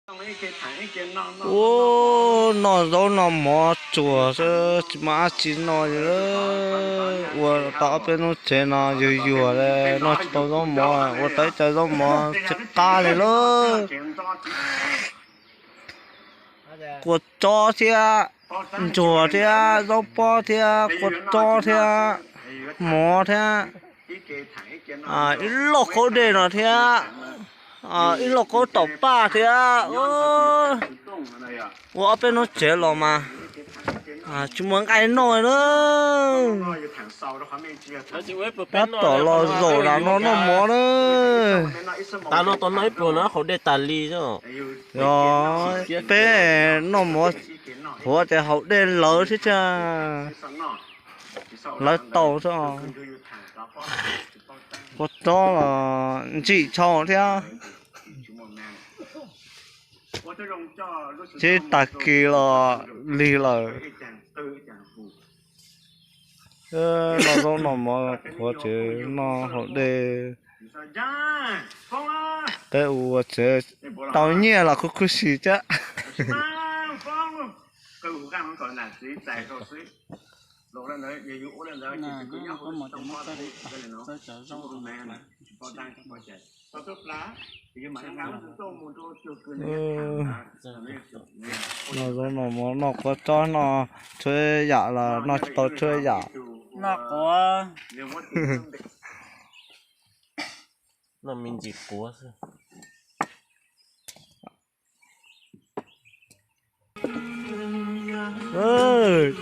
Ua, noj zaub noj mov tsuag xwb tsis muaj dab tsi noj li. Ua tau ob peb hnub tsev no yuag yuag li, noj tsis tau zaub mov, ua tau ib co zaub mov tsis qab li lauj. Kua txob thiab ntsuag thiab zaub pob thiab kua txob thiab mov thiab ib loj qaub dej no thiab ib loj qaub tom paj thiab. Ua ob peb hnub tsev los mas tsis muaj nqaij noj na. Tab tom los zaum nram no noj mov na. Tas no tau noj ib pluag no haus dej tas li. Yog peb noj mov qhuav ces haus dej lawv thiab thiaj lawv tau xwb. Kua txob los ntsim tshau thiab. Ces tag kis los lig lawm. Noj zaub noj mov qhuav ces noj haus dej. Peb ua tsev tau nyiaj los khuv khuv xim thiab. Noj zaub noj mov noj kua txob noj tshuav yam los noj tsis tau tshuav yam. Noj me ntsis quav xwb.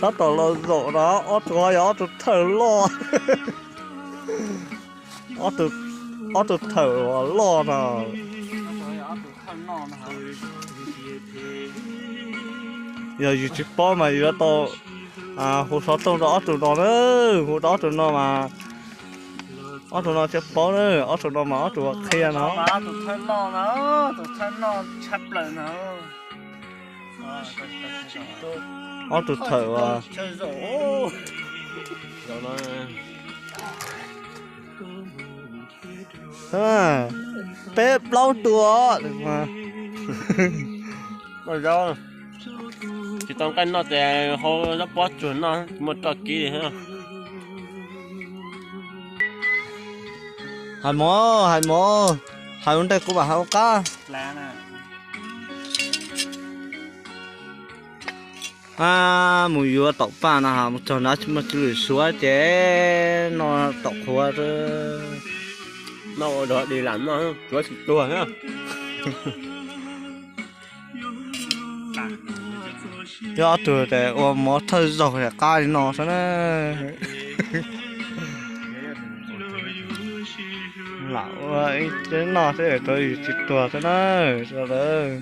Tab tom los zaum no ob tug yog ob tug thawj loj. Ob tug thawj uas loj no. Yog yus tsis paub mas yus yuav tau hu xov tooj rau ob tug no na. Hu rau ob tug no mas ob tug no thiaj paub na. Ob tug no mas ob tug qhia no. Ob tug thawj uas peb plaub tus. Tsis tau nqaij noj ces hau zaub pob tsuag noj muaj txoj kev li. Hais mov, hais mov, hais ua ntej kuv mam hais ua qab. A, mus yuav taum paj no mus txog nrad tsis muaj tswv lwm suav ces noj taum qhuav. Noj ua dog di lam noj tsuav tsis tuag na. Yog ob tug tes ua mov thawj zaug qab li no xwb na. Lam ua ib teb noj xwb rau yus tsis tuag xwb na, sawv daws.